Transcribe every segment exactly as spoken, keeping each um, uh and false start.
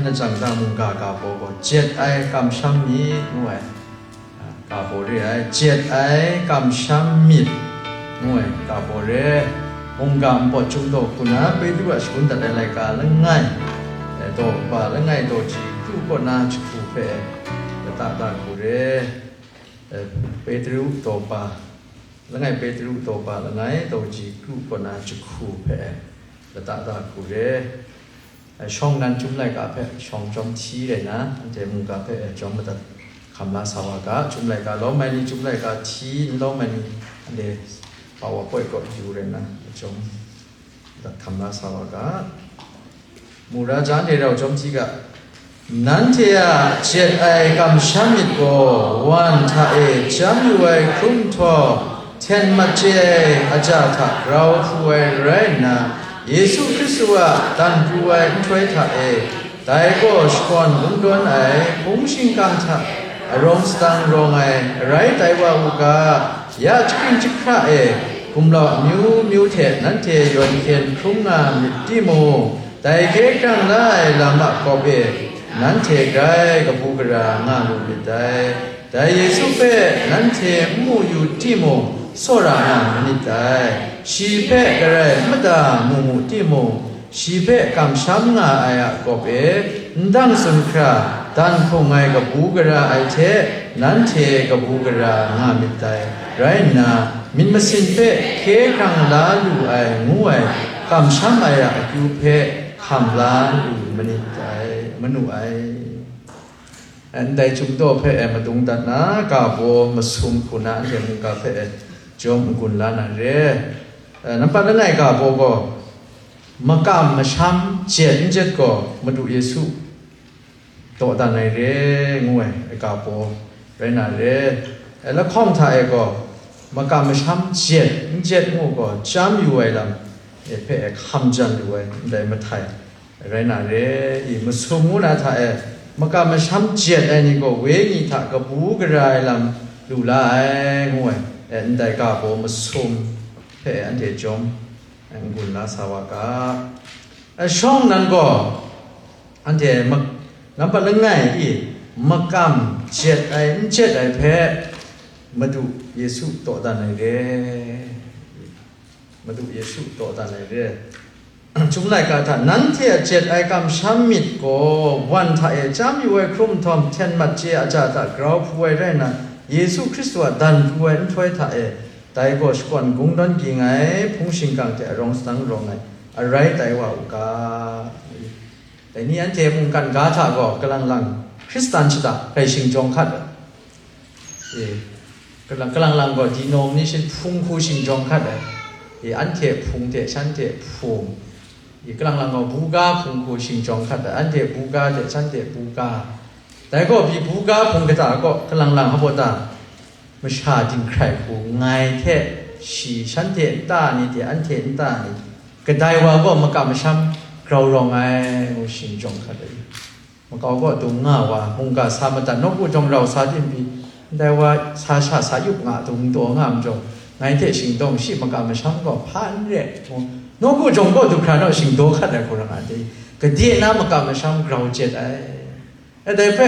Jang da mungga ga baw gaw, jet ai kamsham myit, ngu ai. Ga baw re ai, jet ai kamsham myit, ngu ai ga baw re. Mungga npawt chyum daw hku na, Petru a shangun dat ai laika langai, eh, daw kaba langai daw ji kru kaw na jahku hpe lata da hku re. Eh, Petru daw kaba, langai Petru daw kaba langai daw ji kru kaw na jahku hpe lata da hku re. Eh, shawng nnan chyum laika hpe shawng jawm hti rai na, anhte mungga hpe, eh, jawm madat hkam la sa wa ga, chyum laika lawm ai ni, chyum laika hti n lawm ai ni, anhte PowerPoint kaw yu rai na, jawm madat hkam la sa wa ga. Mura ja anhte rau jawm hti ga, nanhte a jet ai kamsham myit gaw wan hta e chyam yu ai hkrum nhtawm, hten mat chye ai aja hta grau hpu ai rai nna, Yesu Hkristu a dan pru ai nhtoi hta e, dai gaw shakawn kungdawn ai hpung shingkang hta arawng sadang rawng ai arai tai wa u ga, ya chyahkring chyahkra e gumlau amyu myu hte nanhte yawn hkyen hkrum nga myit timung, dai hkye hkrang la ai lam a gawp e nanhte grai kabu gara nga lu myit dai. Dai Yesu hpe nanhte n mu yu timung, tsawra nga manit dai. Shi hpe garai n mada mu mu timung, shi hpe kamsham nga ai a gawp e, ndang tsun hkra dan hpung ai kabu gara ai hte nanhte kabu gara nga myit dai. Rai nna, myit masin hpe hkye hkrang la lu ai ngu ai kamsham ai a akyu hpe hkam la lu manit dai, manu ai. Ndai chyum daw hpe e madung dat na, ga baw masum hku na anhte mungga hpe e jawm n-gun la na re. Eh, nampat langai ga baw gaw, makam masham jet n jet gaw, Madu Yesu dawdan ai re, ngu ai, ga baw rai na re. Eh, lahkawng hta e gaw, makam masham jet n jet ngu gaw, chyam yu ai lam e hpe e hkam jan lu ai, ndai mahtai rai na re i, masum ngu na hta e, makam masham jet ai ni gaw, wenyi hta kabu gara ai lam lu la ai, ngu ai, e, ndai ga baw masum hpe anhte jawm n-gun la sa wa ga. E, shawng nnan gaw, anhte mak-, nampat langai i, makam jet ai, n jet ai hpe Madu Yesu dawdan ai re. Madu Yesu dawdan ai re. Chyum laika hta, nanhte a jet ai kamsham myit gaw, wan hta e chyam yu ai hkrum nhtawm, hten mat chye aja hta grau hpu ai rai nna, Yesu Hkristu a dan pru ai nhtoi hta e, dai gaw shakawn kungdawn ging ai hpung shingkang hte arawng sadang rawng ai, arai tai wa u ga. Dai ni anhte mungkan ga hta gaw, kalang lang Hkristan shada hkrai shingjawng hkat ai. E, kalang, kalang lang gaw, denomination hpung hku shingjawng hkat ai. E, anhte hpung hte shanhte hpung. E, kalang lang gaw, buga hpung hku shingjawng hkat ai. Anhte buga hte shanhte buga. Dai gaw, pyi buga hpung kata gaw, kalang lang hpa ta? Masha dinghkrai hku ngai hte shi, shanhte nta ni hte anhte nta ni, kadai wa gaw makam masham grau rawng ai ngu shingjawng hkat ai. Makau kaw dung nga wa, mungga sa madat, nawku jawng rau sa tim pyi, ndai wa sa sha sa yup nga dung, n taw nga majaw, ngai hte shingdawng shi makam masham gaw hpa n re, ngu, nawku jawng kaw du hkra naw shingdaw hkat ai hku rai nga ai, gade na makam masham grau jet ai. E, dai hpe,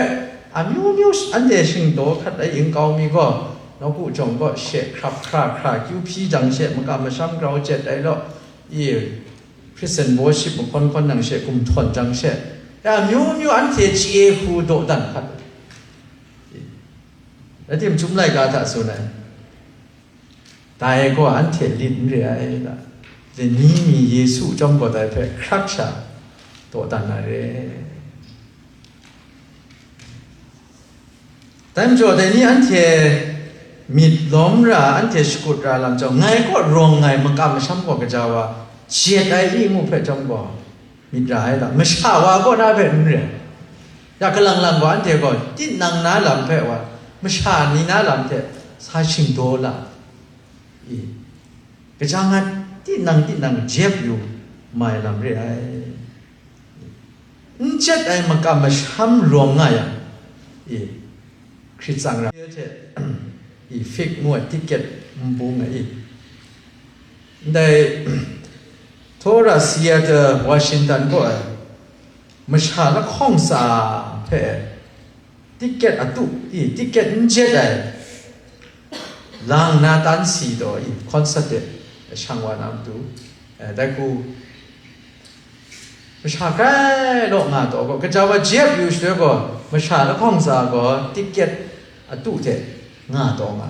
amyu myu anhte shingdaw hkat ai nkau mi gaw, nawku jawng kaw she hkrap hkra hkra kyu hpyi jang she, makam masham grau jet ai law, i, Christian worship mahkawn hkawn nang she gumhtawn jang she, ya, amyu myu anhte chye hku dawdan hkat. Rai tim, Chyum laika hta tsun ai, dai gaw anhte lit n re ai, dai ni mi Yesu chyawm gaw dai hpe hkrak sha dawdan na re. Dai majaw, dai ni anhte myit lawm ra, anhte shakut ra lam chyawm, ngai kaw rawng ai makam masham gaw kaja wa jet ai i ngu hpe chyawm gaw, myit ra ai ta? Masha wa kaw na hpe n re. Ya, kalang lang gaw, anhte gaw tinang na lam hpe wa, masha ni na lam hte sa shingdaw la i, kaja ngat tinang tinang jep yu mai lam re ai. N jet ai makam masham rawng nga yang, i, hkrit tsang ra hte, i, fig ngu ai tiket n bung ai, i, ndai Torah Seattle Washington kaw ai masha lahkawng tsa hpe tiket atu i, tiket n jet ai, lang na tan si taw i, concert de shang wa na matu, eh, dai hku masha grai law nga taw gaw, kaja wa jep yu shaloi gaw, masha lahkawng tsa gaw tiket atu hte nga taw nga.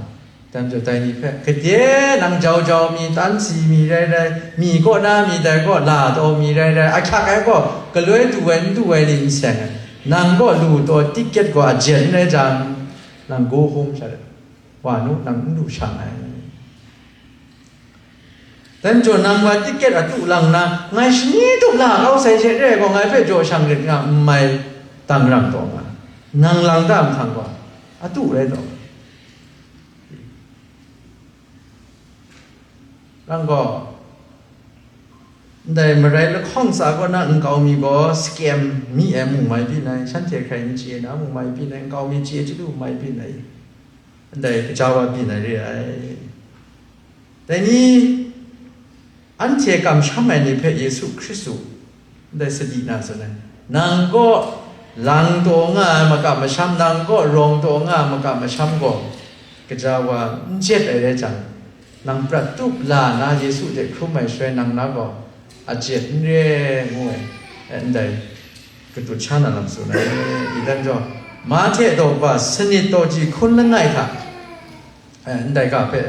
Dan jaw dai ni hpe, gade nang jau jau mi, tan si mi rai rai, mi kaw na mi dai kaw la taw mi rai rai, ahkyak ai gaw galoi du ai n du ai ni n seng ai, nang kaw lu taw tiket gaw a jen n rai jang, nang go home sha rai, wa nu, nang n lu shang ai. Dan jaw nang wa tiket atu lang na, ngai shani tup la kau sai she re ai gaw, ngai hpe jaw shang rit nga n mai, dang rang taw nga, nang lang da nhkang gaw atu rai taw. Nang gaw, ndai marai lahkawng tsa kaw na nkau mi gaw scam mi ai mung mai byin ai, shanhte hkrai n chye na mung mai byin ai, nkau mi chye chyalu mai byin ai, ndai kaja wa byin ai re ai. Dai ni, anhte kamsham ai ni hpe Yesu Hkristu ndai sadi na tsun ai. Nang kaw lang taw nga ai makam masham, nang kaw rawng taw nga ai makam masham gaw, kaja wa n jet ai rai jang, nang prat tup la na Yesu hte hkrum ai shaloi, nang na gaw a jet n re, ngu ai, ndai katut sha na lam tsun ai. I dan jaw, Mahte daw ba sanit daw ji hkun langai hta, eh, ndai ga hpe,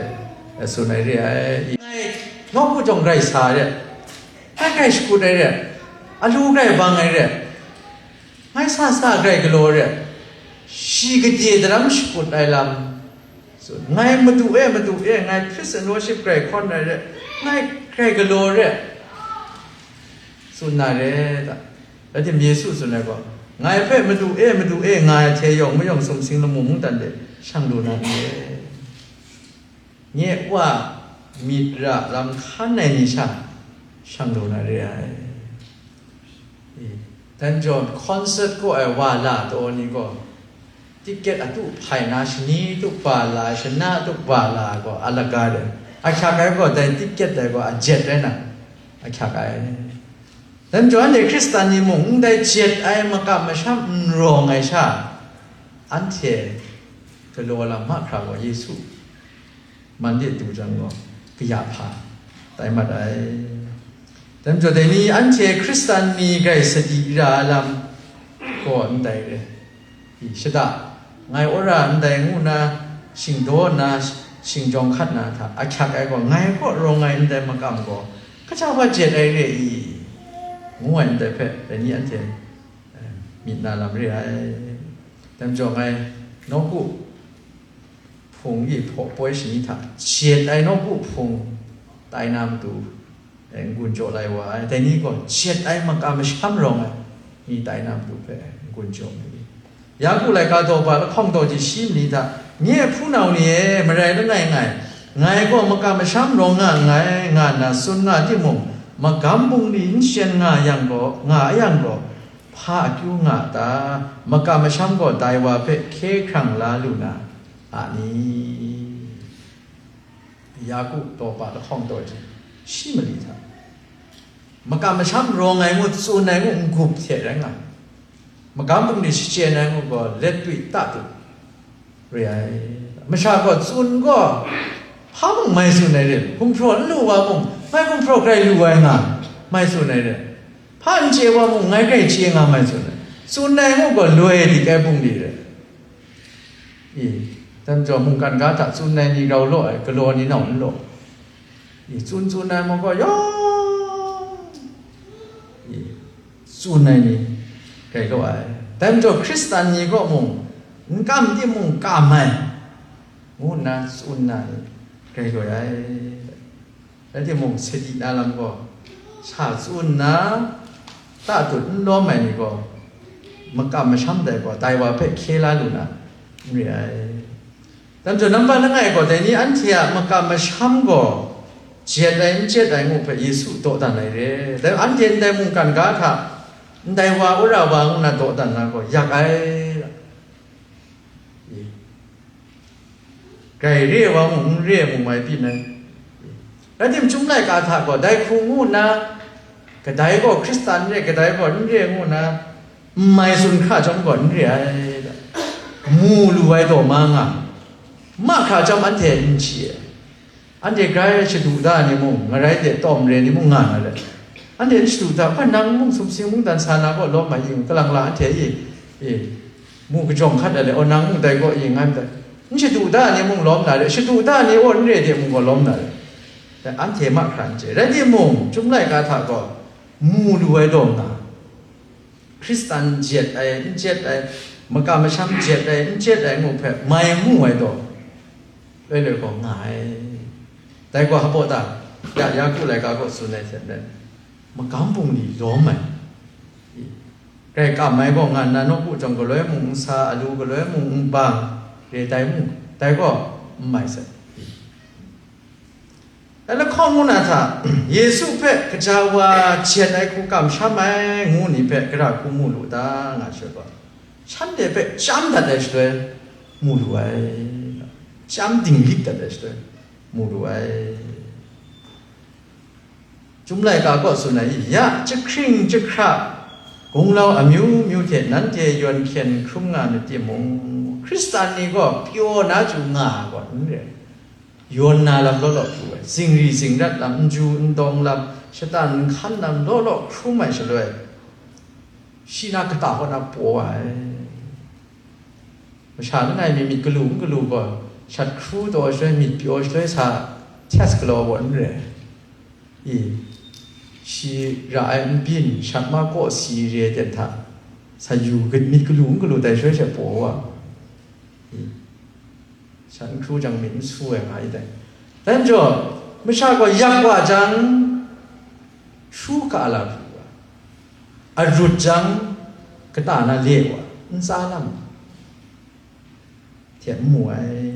eh, tsun ai re ai. Ngai nawku jawng grai sa ai re, ngai grai shakut ai re, alu grai bang ai re, ngai sa sa grai galaw re, shi gade daram shakut ai lam tsun, ngai madu e, madu e, ngai Christian worship grai hkawn ai re, ngai grai galaw re, tsun na re ta? Rai tim, Yesu tsun ai gaw, ngai hpe madu e, madu e, nga ai hte yawng mayawng sumsing lamu mungdan de shang lu na n re. Nye Wa myit ra lam hkan ai ni sha shang lu na re ai. E, dan jaw, concert kaw ai wa la taw ni gaw, tiket atu hpai na, shani tup ba la, shana tup ba la gaw, a laga de, ahkyak ai gaw, dai tiket dai gaw a jet rai na, ahkyak ai. Dan jaw, anhte Hkristan ni mung ndai jet ai makam masham n rawng ai sha, anhte galaw lam mahkra gaw Yesu man de du jang gaw, kaya hpa tai mat ai. Dan jaw, dai ni anhte Hkristan ni grai sadi ra ai lam gaw ndai re. I, shada, ngai wora ndai ngu na, shingdaw nna, shingjawng hkat na hta ahkyak ai gaw, ngai kaw rawng ai ndai makam gaw, kaja wa jet ai re i? Ngu ai ndai hpe, dai ni anhte, eh, myit na lam re ai. Dan jaw, ngai nawku hpung e hpaw poi shani hta jet ai nawku hpung tai na matu, eh, n-gun jaw lai wa ai. Dai ni gaw jet ai makam masham rawng ai ni tai na matu hpe n-gun jaw ai. Yaku laika daw ba lahkawng daw ji shi mali hta, nye hpunau ni e, marai langai ngai, ngai gaw makam masham rawng nga nngai, nga nna tsun nga timung, magam bungli n shen nga yang gaw, nga a yang gaw, hpa akyu nga a ta? Makam masham gaw dai wa hpe hkye hkrang la lu na a ni? Yaku daw ba lahkawng daw ji shi mali hta, makam masham rawng ai ngu, tsun ai ngu, n-gup hte rai nga, magam bungli shachyen ai ngu gaw, let tut ta tut re ai. Masha gaw tsun gaw, hpa mung mai tsun ai re, gumhpraw n lu wa mung, ngai gumhpraw grai lu ai nga, mai tsun ai re, hpa n chye wa mung, ngai grai chye nga, mai tsun ai. Tsun ai ngu gaw, loi dik ai bungli re. I, dan jaw, mungkan ga hta tsun ai ni rau law ai, galaw ni nau n law. I, tsun tsun ai mung gaw yawng, i, tsun ai ni rai law ai. Dan jaw, Hkristan ni kaw mung, n kam timung kam ai, ngu nna tsun na ni rai law ai. Rai timung, sadi na lam gaw, sha tsun nna, ta tut n lawm ai ni gaw, makam masham dai gaw, dai wa hpe hkye la lu na, n re ai. Dan jaw, nampa langai gaw, dai ni anhte a makam masham gaw, jet ai n jet ai ngu hpe Yesu dawdan ai re. Dai anhte ndai mungkan ga hta, ndai wa wora wa ngu na dawdan na gaw, yak ai. Grai re ai wa mung, n re ai mung mai byin ai. Rai timung, Chyum laika hta gaw, dai hku ngu nna, kadai gaw Hkristan re, kadai gaw n re ngu nna, N mai tsun hkra chyawm gaw n re ai, mu lu ai daw ma nga, mahkra chyawm anhte n chye ai. Anhte grai shadu da ni mung, ngarai de tawm re ni mung nga na le, anhte n shadu da, hpa nang mung sumsing mungdan sa na kaw lawm ai ing, kalang la anhte e, e, mu kajawng hkat ai le, aw, nang mung dai kaw e, ngan dai, n shadu da ni mung lawm na le, shadu da ni aw n re de mung gaw lawm na le, dai anhte mahkra n chye. Rai timung, Chyum laika hta gaw mu lu ai daw nga, Hkristan jet ai, n jet ai, makam masham jet ai, n jet ai ngu hpe mai mu ai daw, loi loi gaw nga ai. Dai gaw hpa ta, ya, Yaku laika gaw tsun ai hte maren, magam bungli lawm ai, grai kam ai gaw nga nna, nawku jawng galoi mung n sa, alu galoi mung n bang, re tai mung, dai gaw n mai sai. Dai lahkawng ngu na hta, Yesu hpe gaja wa jet ai hku kamsham ai ngu ni hpe gara hku mu lu ta nga shut gaw, shanhte hpe chyam dat ai shaloi mu lu ai, chyam dinglik dat ai shaloi mu lu ai. Chyum laika kaw tsun ai, ya jahkring jahkra, gunglau amyu myu hte nanhte yawn hkyen hkrum nga myit timung, Hkristan ni gaw pyaw na chyu nga ai gaw n re. Yawn na lam law law pru ai, zingri zingrat lam, n ju n dawng lam, shatan n hkan lam law law hkrum ai shaloi, shi na kata kaw na paw ai. Masha langai mi myit galu n galu gaw, shat hkru taw shaloi, myit pyaw shaloi sa, test galaw gaw n re. I, shi ra ai nbyin, shat ma kaw si re ai ten hta, sa yu, myit galu n galu tai shaloi she paw wa. I, shat n hkru jang myit n su ai nga i dai. Dai majaw, masha gaw yak wa jang, hkru ka la hkru wa, arut jang, kata na le wa, ntsa lam hte n mu ai.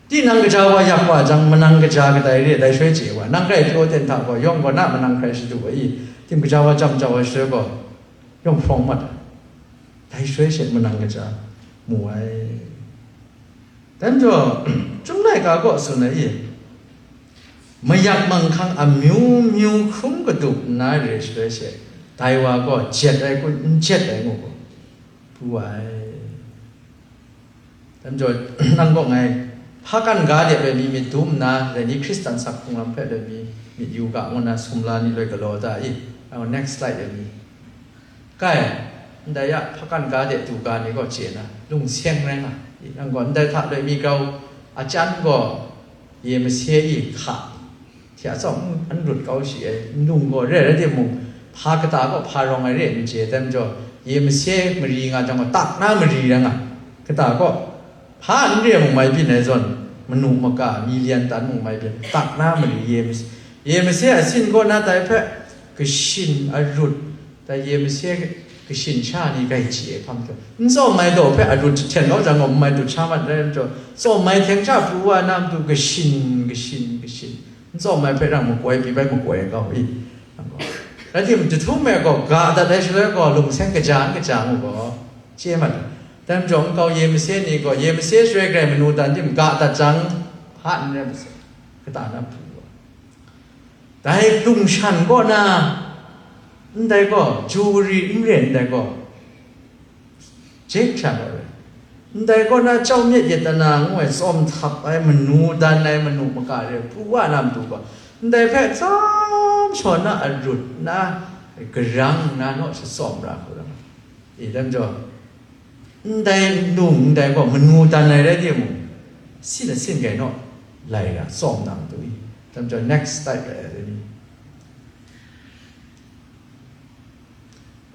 Tinang kaja wa yak wa jang, manang kaja kadai re, dai shaloi chye wa, nang grai pyaw ten hta gaw, yawng gaw na manang hkrai shadu ai i, tim kaja wa jam jau ai shaloi gaw, yawng hprawng mat ai. Dai shaloi she manang kaja mu ai. Dan jaw, Chyum laika kaw tsun ai i, mayak manghkang amyu myu hkrum kadup nna re shaloi she, dai wa gaw jet ai kun, n jet ai ngu gaw, pru ai. Dan jaw, nang kaw ngai, hpa kan ga de loi mi myit dum nna, dai ni Hkristan sak hkrung lam hpe loi mi myit yu ga, ngu nna sumla ni loi galaw da i, nang next slide loi mi. Kai, ndai a hpa kan ga de du ga ni gaw chye na, lung seng rai nga, i, nang gaw ndai hta loi mi grau a chyan gaw, ye mase i hka, hte atsawm n lut kau shi ai, n lung gaw re rai timung, hpa kata gaw hpa rawng ai re n chye, dai majaw, ye mase mari nga jang gaw, tak na mari rai nga, kata gaw, hpa n re mung mai byin ai zawn, manu maka, mi lyan tan mung mai byin, tak na mari ye mase, ye mase asin kaw na dai hpe, kashin arut, dai ye mase kashin sha ni grai chye ai hpang jaw, n tsawm ai daw hpe arut jahten kau jang gaw, n mai dut sha mat rai majaw, tsawm ai hkying sha pru wa na matu kashin, kashin, kashin, n tsawm ai hpe rang makoi pyi bai makoi kau i. Rai timung, jahtum e gaw ga dat ai shaloi gaw, lungseng kaja n kaja ngu gaw, chye mat ai. Dai majaw, nkau ye mase ni gaw, ye mase shaloi grai manu dan tim ga dat jang, hpa n rai masai, kata na hpu gaw. Dai lungshan kaw na, ndai gaw, jewelry n re ndai gaw, jek hpyan ai. Ndai kaw na, chyau myit yatana ngu ai, tsawm htap ai, manu dan ai, manu maka re, pru wa na matu gaw, ndai hpe tsam shaw na arut na, garang na naw shatsawm ra hku rai. I, dai majaw, ndai nung ndai gaw manu dan ai rai timung, sin asin gai naw lai ra, tsawm na matu i. Dai majaw, next slide rai ai ni.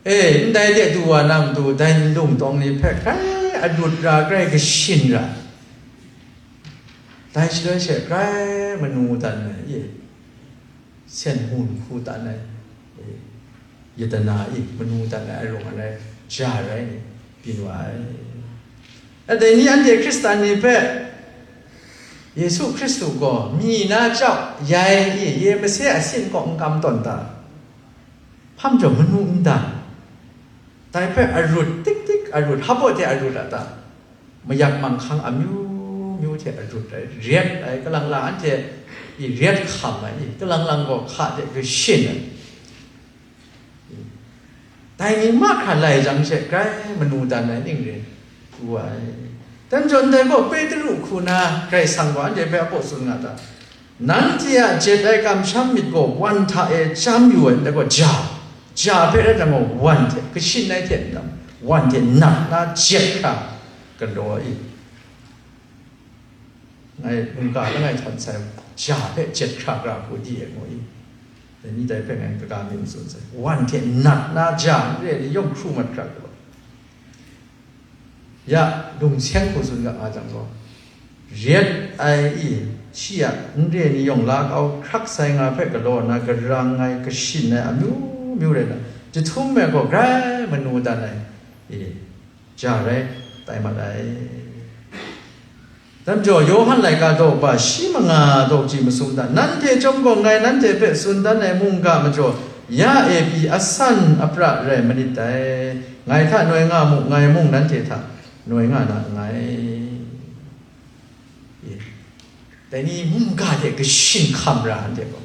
E, ndai de du wa na matu, dai nlung tawng ni hpe grai arut ra, grai kashin ra. Dai shaloi she grai manu dan ai, e, sen hun hku dan ai, e, yatana i, manu dan ai, arung ai, ja rai ni, byin wa ai. Dai ni anhte Hkristan ni hpe, Yesu Hkristu gaw mi na chyau yai i, ye mase asin kaw n kam tawn ta? Hpa majaw manu n dan, dai hpe arut, tik tik arut, hpaw de arut a ta? Mayak manghkang amyu myu hte arut ai, ryet ai, kalang lang anhte i ryet hkam ai, i kalang lang gaw hka de kashin ai. Dai ni mahkra lai jang she grai manu dan ai ning re wu ai. Dan jaw ndai gaw Petru hku na Karai Kasang gaw anhte hpe a baw tsun nga ta, nanhte a jet ai kamsham myit gaw wan hta e chyam yu ai, ndai gaw ja, ja hpe rai jang gaw wan hte kashin ai hte wan hte nat na jet hkra galaw i. Ngai mungga langai htan sai, ja hpe jet hkra hkra hku di e mu i? Dai ni dai hpe ngai kaga mi n tsun sai. Wan hte nat na ja n re ni yawng hkru mat hkra hku. Ya, lung seng hku tsun ga nga jang gaw, ret ai i, shi a n re ni yawng la kau hkrak sai nga hpe galaw na garang ai, kashin ai amyu myu rai na, jahtum e gaw grai manu dan ai i, ja rai tai mat ai. Dan jaw, Yawhan laika daw ba shi manga daw ji masum dan, nanhte chyawm gaw ngai nanhte hpe tsun dan ai mungga majaw, ya e pyi asan apra rai manit dai. Ngai hta noi nga mu, ngai mung nanhte hta noi nga na nngai. Dai ni mungga hte kashin hkam ra, anhte gaw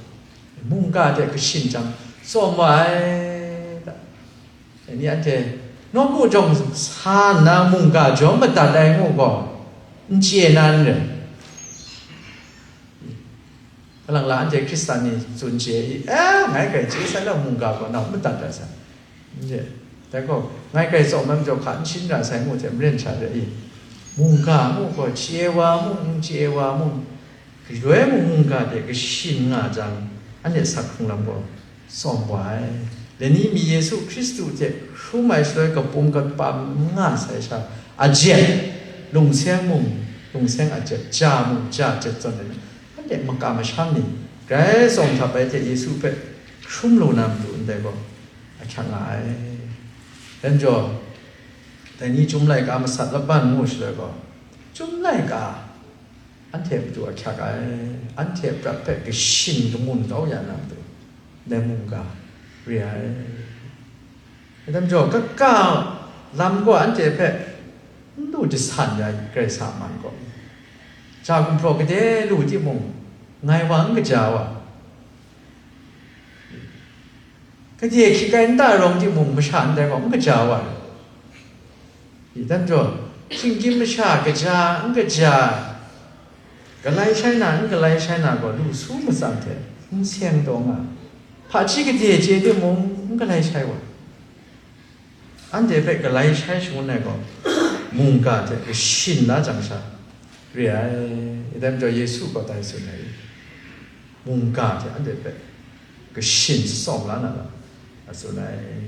mungga hte kashin jang tsawm wa ai. Dai ni anhte nawku jawng sa nna mungga jaw madat ai ngu gaw, n chye na n rai. Kalang la anhte Hkristan ni tsun chye i, e, ngai grai chye sai law, mungga gaw nau madat ai sai. N chye. Dai gaw, ngai grai tsawm ai majaw hka n shin ra sai ngu hte maren sha re i. Mungga ngu gaw, chye wa mung, n chye wa mung, galoi mung mungga hte kashin nga jang, anhte sak hkrung lam gaw, tsawm wa ai. Dai ni mi Yesu Hkristu hte hkrum ai shaloi kapum kapam n nga sai sha, a jet, lungseng mung, lungseng a jet, ja mung, ja jet zawn ai, anhte makam masham ni, grai tsawm htap ai hte Yesu hpe hkrum lu na matu ndai gaw, ahkyak nga ai. Dan jaw, dai ni Chyum laika masat laban ngu shaloi gaw, Chyum laika, anhte matu ahkyak ai, anhte prat hpe kashin kamun kau ya na matu, dai mungga re ai. Dai majaw, kaga lam gaw anhte hpe n lu jasan ya i, Karai Kasang a man gaw. Ja gumhpraw gade lu timung, ngai wa n kaja wa. Gade hkying kai nta rawng timung, masha ndai gaw n kaja wa ai. Dai majaw, shinggyim masha kaja n kaja, galai shai na n galai shai na gaw, lu su matsam hte n seng taw nga, hpaji gade chye timung, n galai shai wa. Anhte hpe galai shai shangun ai gaw, mungga hte kashin la jang sha re ai. Dai majaw, Yesu gaw dai tsun ai, mungga hte anhte hpe kashin shatsawm la na lam a tsun ai.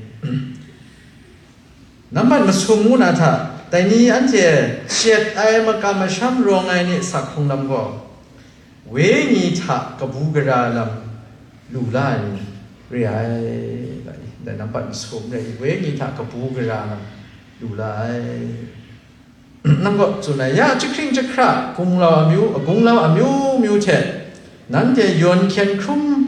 Nambat masum ngu na hta, dai ni anhte jet ai makam masham rawng ai ni sak hkrung lam gaw, wenyi hta kabu gara lam lu la ai ni re ai, dai nambat masum re ai, wenyi hta kabu gara lam lu la ai. Nang gaw tsun ai, ya jahkring jahkra, gunglau amyu, gunglau amyu myu hte nanhte yawn hkyen hkrum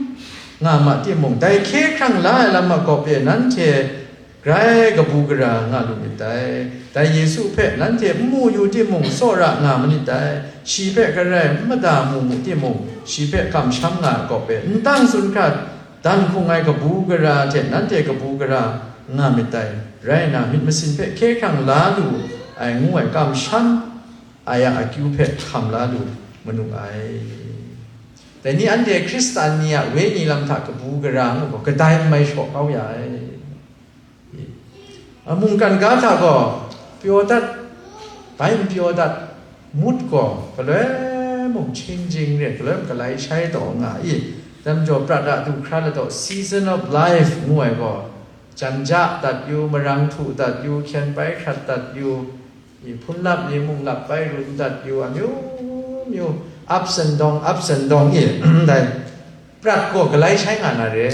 nga ma timung, dai hkye hkrang la ai lam a gawp e nanhte grai kabu gara nga lu myit dai. Dai Yesu hpe nanhte n mu yu timung, tsawra nga manit dai. Shi hpe garai n mada mu mu timung, shi hpe kamsham nga ai gawp e, n tang tsun hkra, dan hkung ai kabu gara hte nanhte kabu gara nga myit dai. Rai nna, myit masin hpe hkye hkrang la lu ai ngu ai kamsham ai a akyu hpe hkam la lu manu ai. Dai ni anhte Hkristan ni a wenyi lam hta kabu gara ngu gaw, kadai n mai shaw kau ya ai. A mungkan ga hta gaw pyaw dat, bai n pyaw dat, mut gaw galoi mung ching jing re, galoi mung galai shai taw nga i. Dai majaw, prat a du hkra ladaw, season of life ngu ai gaw, jan ja dat yu, marang htu dat yu, hkyen bai hkrat dat yu, i, hpun lap ni mung lap bai run dat yu, amyu myu, ups and down, ups and down i, ndai prat gaw galai shai nga na re.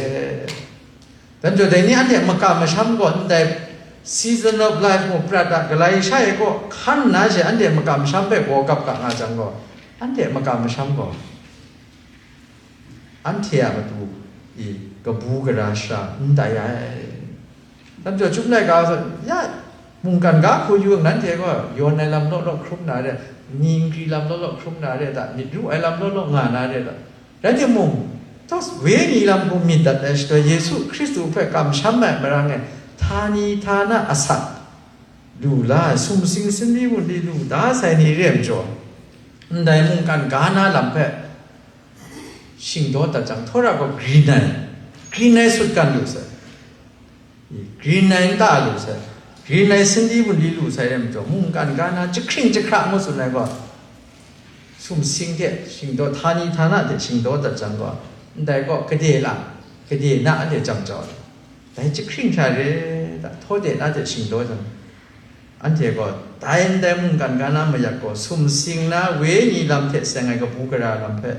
Dan jaw, dai ni anhte makam masham gaw ndai season of life mung prat a galai shai gaw hkan nna she anhte makam masham hpe gaw gap ga nga jang gaw, anhte makam masham gaw anhte a matu i kabu gara shara n tai ai. Dan jaw, Chyum laika sa, ya, mungkan ga hku yu, nanhte gaw yawn ai lam law law hkrum na re, ni nkri lam law law hkrum na re ta, myit ru ai lam law law nga na re ta. Rai timung, taw wenyi lam hku myit dat ai shaloi, Yesu Hkristu hpe kamsham ai marang e, Htani htana asak lu la ai, sumsing sumri wunli lu da sai ni re ai majaw, ndai mungkan ga na lam hpe shingdaw dat jang, Tora gaw grin ai, grin ai sutgan lu sai, grin ai nta lu sai, grin ai sumri wunli lu sai re ai majaw, mungkan ga na jahkring jahkra ngu tsun ai gaw, sumsing hte shingdaw, htani htana hte shingdaw dat jang gaw, ndai gaw gade la, gade na anhte jam jau ai. Dai jahkring hta re, da, htaw de na hte shingdaw jang, anhte gaw dai ndai mungkan ga na mayak gaw, sumsing na wenyi lam hte seng ai kabu gara lam hpe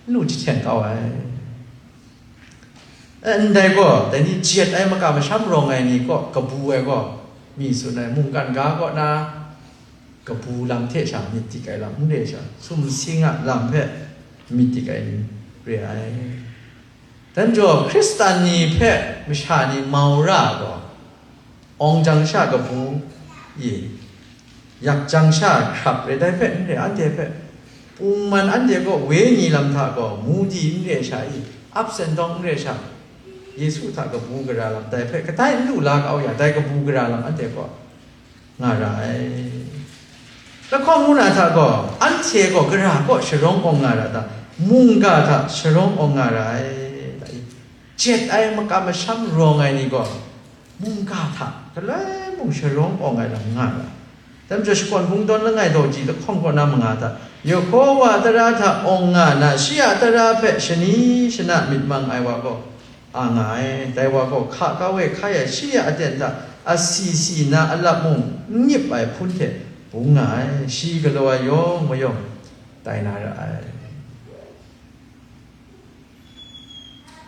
n lu jahten kau ai. E, ndai gaw, dai ni jet ai maka masham rawng ai ni kaw kabu ai gaw, mi tsun ai mungkan ga kaw na kabu lam hte sha myit dik ai lam n re sha, sumsing a lam hpe myit dik ai ni re ai. Dan jaw, Hkristan ni hpe masha ni mau ra gaw, awng jang sha kabu, i, yak jang sha hkrap re, dai hpe n re, anhte hpe, pungman anhte kaw wenyi lam hta gaw, mudi n re sha, i, ups and down n re sha, Yesu hta kabu gara lam, dai hpe kadai n lu la kau ya, dai kabu gara lam anhte kaw nga ra ai. Lahkawng ngu na hta gaw, anhte gaw gara kaw sharawng awng nga ra ta? Mungga hta sharawng awng nga ra ai, ta i? Jet ai maka masham rawng ai ni gaw, mungga hta galoi mung sharawng awng ai lam nga ra ai. Dai majaw, Shakawn Kungdawn langai daw ji lahkawng kaw na manga hta, Yehowa tara hta awng nga na, shi a tara hpe shani shana myit mang ai wa gaw, a nga ai. Dai wa gaw hka kau e hkai ai shi a aten hta asi si nna, alap mung n ngip ai hpun hte bung nga ai. Shi galaw ai yawng mayawng tai na ra ai.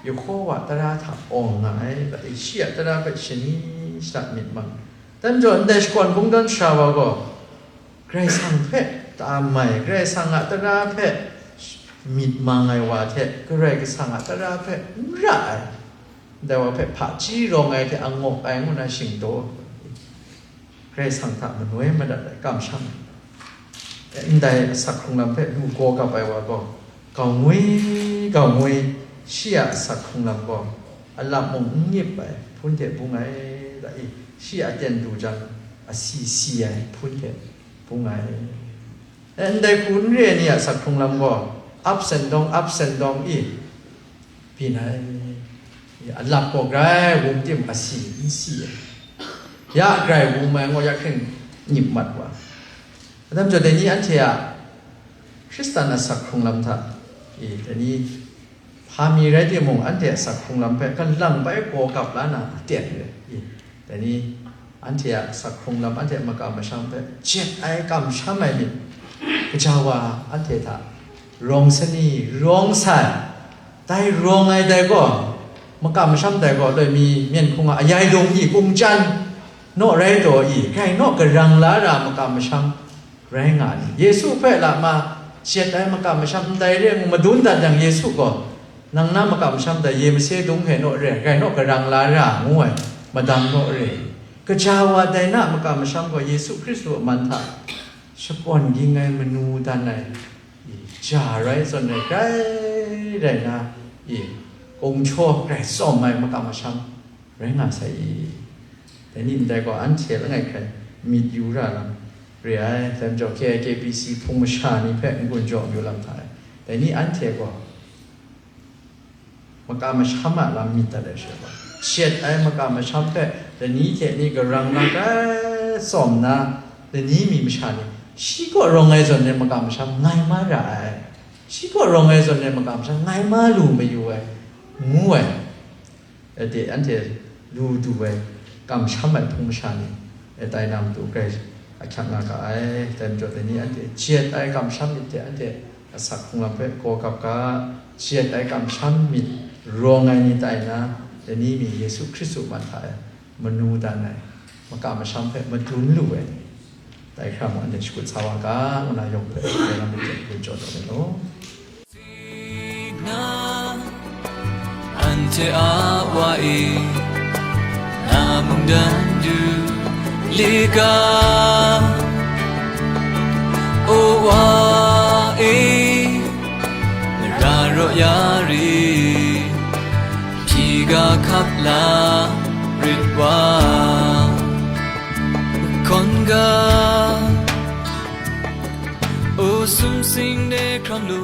Yehowa tara hta awng nga ai, shi a tara hpe shani shata myit mang. Dai majaw, ndai Shakawn Kungdawn sara wa gaw, Karai Kasang hpe ta mai, Karai Kasang a tara hpe myit mang ai wa hte, Karai Kasang a tara hpe n ra ai, ndai wa hpe hpaji rawng ai hte angawk ai ngu na shingdaw, Karai Kasang hta manoi madat ai kamsham ai, ndai asak hkrung lam hpe lu gaw kap ai wa gaw, gaungwi gaungwi shi a asak hkrung lam gaw, alap mung n ngip ai hpun hte bung ai, da i, shi a aten du jang, asi si ai hpun hte bung ai. E, ndai hku n re ai ni a asak hkrung lam gaw, ups and down, ups and down i, byin ai. Alap gaw grai wum tim asi n si ai. Ya grai wum ai ngaw ya hkring nyip mat wa. Atam jaw dai ni anhte a Hkristan asak hkrung lam hta i, dai ni hpa mi rai timung, anhte a asak hkrung lam hpe kalang bai gaw kap la na aten re i, dai ni anhte a asak hkrung lam, anhte a maka masham hpe jet ai kamsham ai myit, gaja wa anhte hta rawng sani, rawng sai, dai rawng ai dai gaw, maka masham dai gaw, loi mi myen hkung a ayai lung i, kungchan naw rai taw i, grai naw garang la ra maka masham rai nga ni? Yesu hpe lama jet ai maka masham ndai re ngu madun dat yang, Yesu gaw, nang na maka masham dai ye mase dung hpe naw re, grai naw garang la ra, ngu ai, madang naw re. Gaja wa dai na maka masham gaw Yesu Hkristu a man hta shakawn ging ai, manu dan ai, ja rai zawn ai, grai rai na, i, kungchaw grai tsawm ai maka masham rai nga sai i? Dai ni ndai gaw anhte langai hkrai myit yu ra lam re ai. Dai majaw, K I K B C hpung masha ni hpe n-gun jaw mayu lam hta e. Dai ni anhte gaw maka masham a lam myit dat ai sha gaw, jet ai maka masham hpe lani hte ni garang na grai tsawm na, lani mi masha ni, shi kaw rawng ai zawn e maka masham ngai ma ra ai, shi kaw rawng ai zawn e maka masham ngai ma lu mayu ai, ngu ai. Ade, anhte lu du ai, kamsham ai hpung masha ni, e, tai na matu grai ahkyak nga ga ai. Dai majaw, dai ni anhte jet ai kamsham myit hte anhte asak hkrung lam hpe gaw kap ga, jet ai kamsham myit rawng ai ni tai na, dai ni mi Yesu Hkristu man hta e manu dan ai, maka masham hpe madun lu ai ni, dai hkra mung anhte shakut sa wa ga, ngu na yawng hpe dai na myit hte gun jaw taw ai law. Anhte a wa e, na mungdan du le ga, o wa e, mara raw ya re, hpyi ga hkap la rit wa. ga, o sumsing de hkram lu,